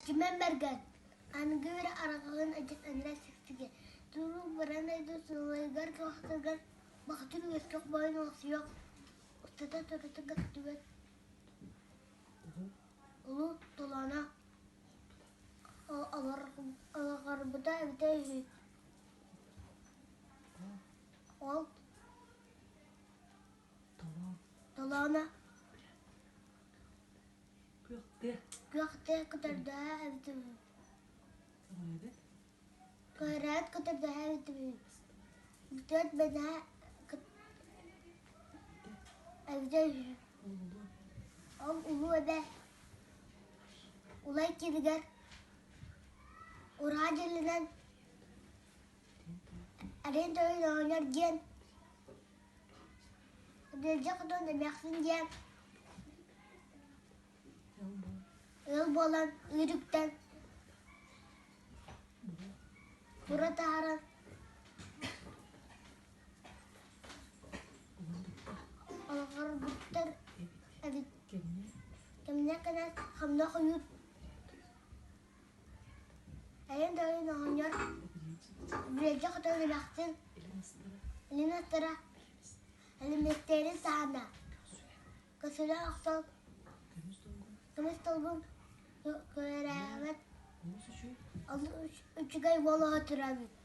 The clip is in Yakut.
Кимэн Бэргэн аныгы үөрэ араҕаһын адьас анараа сиксигэ туруу баран дойду сылайыгар туохтарыгар бахтыр үөскэх бойун олохсуйуох устата туратыгар түгэн улуу толооно олоҕорбута эбитэ үһү. Ол толооно Күөхтэ көтөрдөһө эбитэ үһү. Көһөрөөт көтөрдөһө эбитэ үһү. Бүтүөт бэнэһэ эбитэ үһү. Ол улуу эбэ улай киригэр ураа дьэлинэн Арин тойон оҕонньор диэн Дьэлдьэ хотон эмээхсин диэн ыал буолан ыырыктан тура таһааран олоҕорбуттар эбит. Кэмнэ кэнэн хамна хойут Айан тойон оҕонньор Бүөлдьэ хотон эмээхсин илин астара Элимиэстэрин саана Көсүлэ охсон көмүс долгун көөрөөбөт олус үчүгэй буола турабыт.